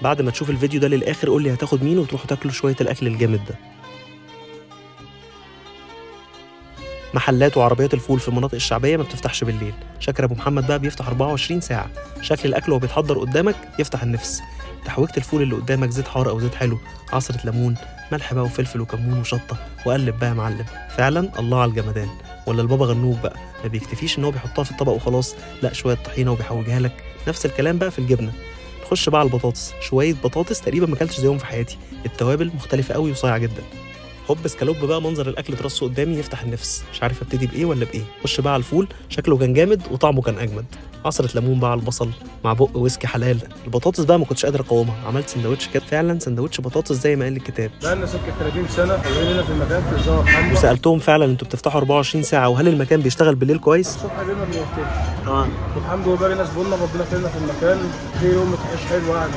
بعد ما تشوف الفيديو ده للاخر قول لي هتاخد مين وتروحوا تاكلوا شوية الاكل الجامد ده. محلات وعربيات الفول في المناطق الشعبية ما بتفتحش بالليل. شاكر ابو محمد بقى بيفتح 24 ساعة. شكل الاكل وهو بيتحضر قدامك يفتح النفس. تحويجه الفول اللي قدامك زيت حار او زيت حلو، عصره ليمون، ملح بقى وفلفل وكمون وشطه، وقلب بقى يا معلم. فعلا الله على الجمدان. ولا البابا غنوج بقى ما بيكتفيش ان هو بيحطها في الطبق وخلاص، لا شوية طحينه وبيحوجها لك. نفس الكلام بقى في الجبنة. نخش بقى على البطاطس، شوية بطاطس تقريبا ما اكلتش زيهم في حياتي. التوابل مختلفة قوي وصايعه جدا. هوب سكالوب بقى، منظر الاكل ترصه قدامي يفتح النفس، مش عارف ابتدي بايه ولا بايه. خش بقى على الفول، شكله كان جامد وطعمه كان اجمد. عصره ليمون بقى على البصل مع بق ويسكي حلال. البطاطس بقى ما كنتش قادر اقاومها، عملت سندوتش كده، فعلا سندوتش بطاطس زي ما قال الكتاب. بقالنا سكة 30 سنة شغالين هنا في المكان في الزاوية الحمراء. وسالتهم فعلا انتوا بتفتحوا 24 ساعة وهل المكان بيشتغل بالليل كويس؟ الصبح ليه ما بنقفلش. والحمد لله بقى ناس بولنا ربنا كرمنا في المكان، في يوم تعيش حلو يعني.